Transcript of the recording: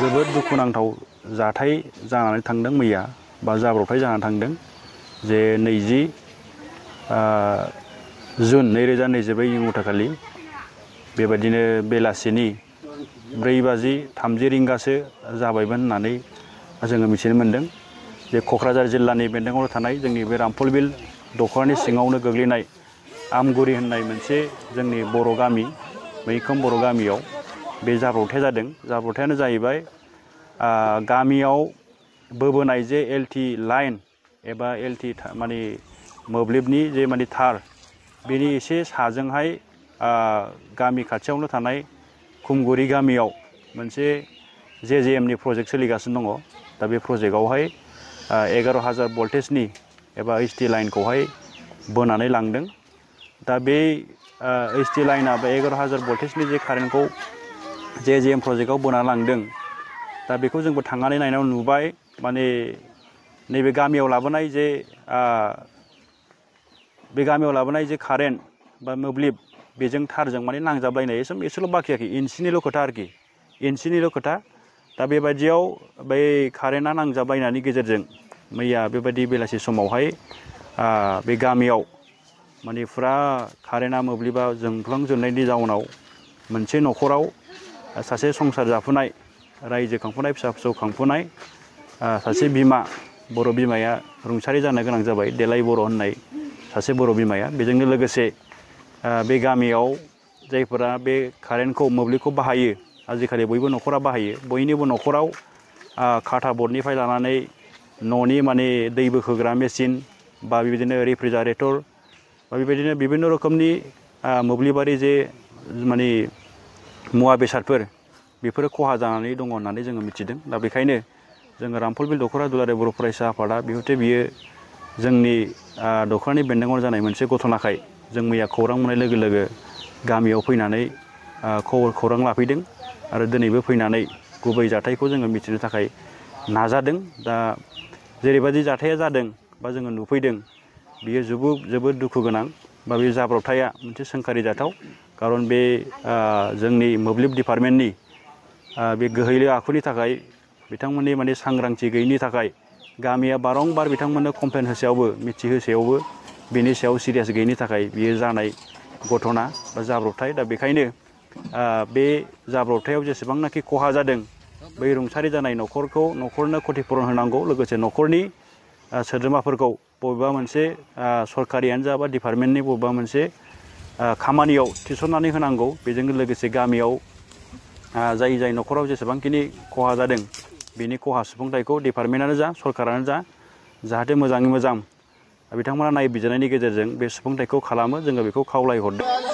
जोबोद दुखुनांथाव जाथाय जानानै थांदों मैया बा जाब्रबथाय जानानै थांदों जे 20 जुन 2024 इं बेबायदिनो बेलासिनि 4:30 रिंगासो जाबायमोन होननानै जोङो मिथिनो मोन्दों जे क'क्राझार जिल्लानि बेन्दोङाव थानाय जोंनि बे रामफलबिल दख'रानि सिङावनो गोग्लैनाय आमगुरि होननाय मोनसे जोंनि बर' गामि मैखोम बर' गामियाव बे जाब्रबथाया जादों। जाब्रबथायानो जाहैबाय गामियाव बोबोनाय जे एलटि लाइन एबा एलटि माने मोब्लिबनि जे माने थार बेनि एसे साजोंहाय गामि खाथियावनो थानाय खुमगुरि गामियाव मोनसे जेजेएमनि प्रजेक्ट सोलिगासिनो दङ। दा बे प्रजेक्टआवहाय 11,000 भल्टेजनि एबा एचटि लाइनखौहाय बोनानै लांदों। दा बे एचटि लाइना बे 11,000 भल्टेजनि जे कारेन्टखौ जेजेएम प्रजेक्टआव बोना लांदों। दा बेखौ जोंबो थांनानै नायनायाव नुबाय माने नैबे गामियाव लाबोनाय जे कारेन्ट बा मोब्लिब बेजों थारजों माने नांजाबलायनाय एसेल' बाखि आरोखि इन्सिनिल' खोथा आरोखि इन्सिनिल' खोथा। दा बेबायदियाव बै कारेन्टआ नांजाबलायनायनि गेजेरजों मैया बेबायदि बेलासि समावहाय बे गामियाव माने फुरा कारेन्टआ मोब्लिबा जोंफ्लांजोबनायनि जाउनाव मोनसे न'खराव सासे संसार जाफुनाय रायजो खांफुनाय फिसा फिसौ खांफुनाय सासे बिमा बर' बिमाया रुंसारि जानो गोनां जाबाय। देलाय बर' होननाय सासे बर' बिमाया बेजोंनो लोगोसे बे गामियाव जायफोरा बे कारेन्टखौ मोब्लिबखौ बाहायो आजिखालि बयबो न'खरा बाहायो बयनिबो न'खराव खाथा बर्डनिफ्राय लानानै न'नि माने दै बोखोग्रा मेचिन बा बेबायदिनो रेफ्रिजारेटर बा बेबायदिनो बिभिन्न रोखोमनि मोब्लिबारि जे माने मुवा बेसादफोर बेफोरो खहा जानानै दङ होननानै जोङो मिथिदों। दा बेखायनो जोङो रामफलबिल दख'रा दुलाराय बर' फरायसा आफादा बिहथे बियो जोंनि दख'रानि बेन्दोङाव जानाय मोनसे घटनाखाय जों मैया खौरां मोननाय लोगो लोगो गामियाव फैनानै खौरां लाफैदों आरो दिनैबो फैनानै गुबै जाथायखौ जोङो मिथिनो थाखाय नाजादों। दा जेरैबायदि जाथाया जादों बा जोङो नुफैदों बियो जोबोद दुखु गोनां बा बे जाब्रबथाया मोनसे सोंखारि जाथाव। खारन बे जोंनि मोब्लिब डिपार्टमेन्टनि बे गोहैले आखुनि थाखाय बिथांमोननि माने सांग्रांथि गैयिनि थाखाय गामिया बारंबार बिथांमोननो कमप्लेन होसेयावबो मिथिहोसेयावबो बेनि सायाव सिरियास गैयिनि थाखाय बियो जानाय घटना बा जाब्रबथाय। दा बेखायनो बे जाब्रबथायाव जेसेबांनाखि खहा जादों बै रुंसारि जानाय न'खरनो खथिपुरन होनांगौ। लोगोसे न'खरनि सोद्रोमाफोरखौ बबेबा मोनसे सरकारियानो जा बा डिपार्टमेन्टनि बबेबा मोनसे खामानियाव थिसननानै होनांगौ। बेजोंनो लोगोसे गामियाव जाय न'खराव जेसेबांखिनि खहा जादों बेनि खहा सुफुंथायखौ डिपार्टमेन्टआनो जा सरकारानो जा जाहाथे मोजाङै मोजां बिथांमोना नायबिजिरनायनि गेजेरजों बे सुफुंथायखौ खालामो जोङो बेखौ खावलायहरदों।